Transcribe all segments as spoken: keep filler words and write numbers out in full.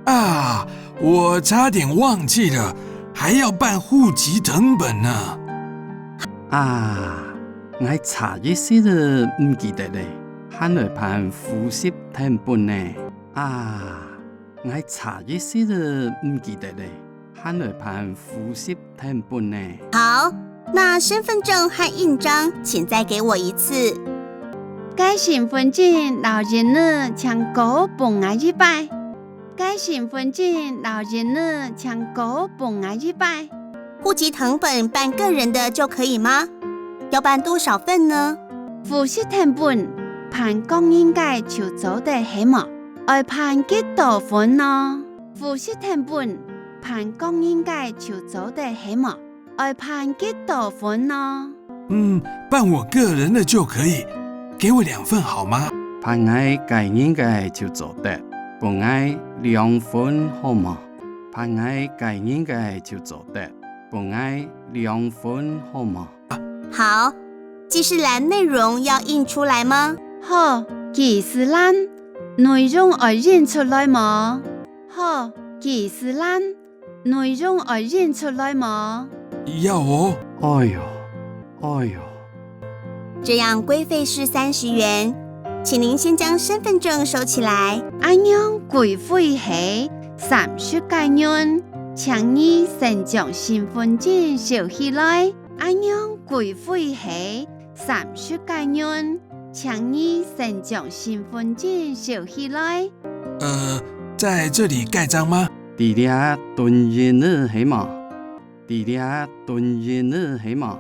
啊，我差點忘记了，还要办户籍誊本呢。啊，𠊎差一息仔毋記得咧，還愛辦戶籍誊本呢。啊，𠊎差一息仔毋記得咧，還愛辦戶籍誊本呢。好，那身份证和印章，请再给我一次。該身份證摎印仔請過分𠊎一擺。該身份證摎印仔請過分𠊎一擺。户籍誊本办个人的就可以吗？要办多少份呢？户籍誊本辦個人个就做得係無？愛辦幾多份呢？户籍誊本辦個人个就做得係無？愛辦幾多份呢？嗯，办我个人的就可以，给我两份好吗？辦𠊎个人个就做得，分𠊎兩份好無？辦𠊎个人个就做得，分𠊎兩份好無？好，记事栏内容要印出来吗？好，记事栏，內容愛印出來無？好，记事栏，內容愛印出來無？要哦。哎喲，哎喲。这样规费是三十元，请您先将身份证收起来。恁樣规费係三十个銀，請你先將身份證收起來。恁樣规费係三十个銀，請你先將身份證收起來。呃，在这里盖章吗？在這謄印仔係無？在這謄印仔係無？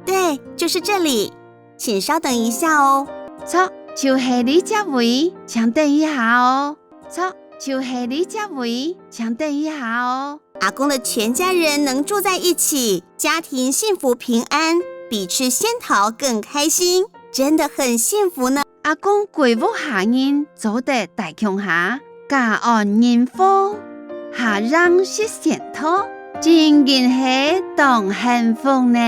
对，就是这里，请稍等一下哦。著，就係這隻位，請等一下哦。著，就係這隻位，請等一下哦。阿公的全家人能住在一起，家庭幸福平安，比吃仙桃更开心，真的很幸福呢。阿公歸屋下人做得戴共下，家安人和，下營食仙桃，真經係當幸福呢。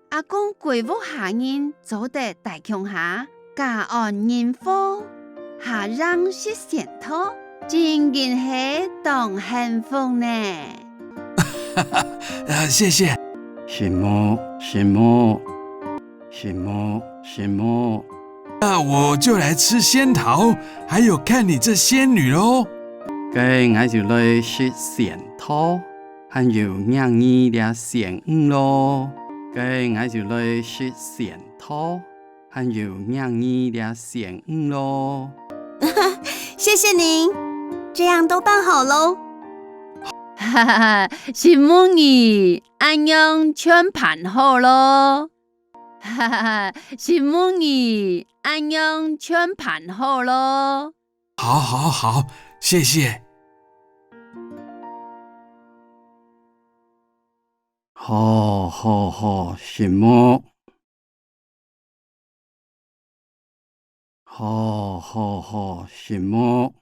阿公歸屋下人做得戴共下，家安人和，下營食仙桃，真經係當幸福呢。啊，謝謝。承蒙，承蒙，承蒙，承蒙。那我就來吃仙桃，還有看你這仙女囉。該𠊎就來食仙桃，還有䀴你這仙女囉。該𠊎就來食仙 桃，還有䀴你這仙女囉。謝謝您，這樣都辦好囉。哈哈哈，承蒙你，恁樣全辦好囉。哈哈哈，承蒙你，恁樣全辦好囉。好，好，好，謝謝。好，好，好，承蒙。 好，好，好，承蒙。